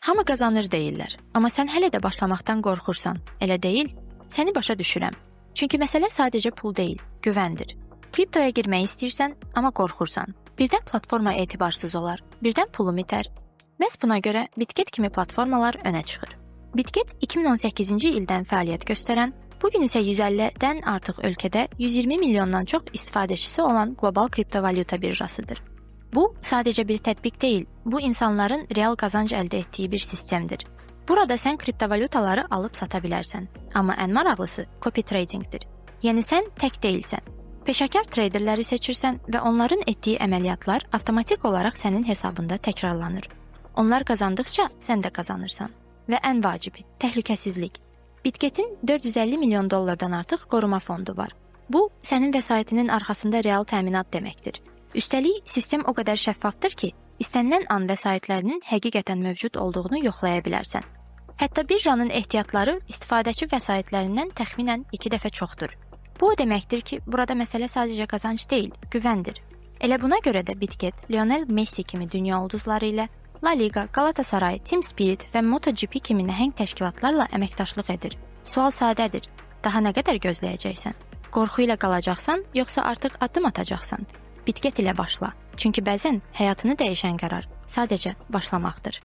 Hamı qazanır deyirlər, amma sən hələ də başlamaqdan qorxursan, elə deyil? Səni başa düşürəm. Çünki məsələ sadəcə pul deyil, güvəndir. Kriptoya girmək istəyirsən, amma qorxursan. Birdən platforma etibarsız olar, birdən pulum itər. Məhz buna görə Bitget kimi platformalar önə çıxır. Bitget 2018-ci ildən fəaliyyət göstərən, bu gün isə 150-dən artıq ölkədə 120 milyondan çox istifadəçisi olan qlobal kriptovalyuta birjasıdır. Bu sadəcə bir tətbiq deyil, bu insanların real qazanc əldə etdiyi bir sistemdir. Burada sən kriptovalyutaları alıb sata bilərsən, amma ən maraqlısı copy tradingdir. Yəni sən tək deyilsən. Peşəkar treyderləri seçirsən və onların etdiyi əməliyyatlar avtomatik olaraq sənin hesabında təkrarlanır. Onlar qazandıqca sən də qazanırsan. Və ən vacibi, təhlükəsizlik. Bitget'in 450 milyon dollardan artıq qoruma fondu var. Bu, sənin vəsaitinin arxasında real təminat deməkdir. Üstəlik, sistem o qədər şəffafdır ki, istənilən an vəsaitlərinin həqiqətən mövcud olduğunu yoxlaya bilərsən. Hətta birjanın ehtiyatları istifadəçi vəsaitlərindən təxminən 2 dəfə çoxdur. Bu o deməkdir ki, burada məsələ sadəcə qazanc deyil, güvəndir. Elə buna görə də Bitget, Lionel Messi kimi dünya ulduzları ilə La Liga, Galatasaray, Team Spirit və MotoGP kimi nəhəng təşkilatlarla əməkdaşlıq edir. Sual sadədir. Daha nə qədər gözləyəcəksən? Qorxu ilə qalacaqsan, yoxsa artıq addım atacaqsan? Bitget ilə başla. Çünki bəzən həyatını dəyişən qərar sadəcə başlamaqdır.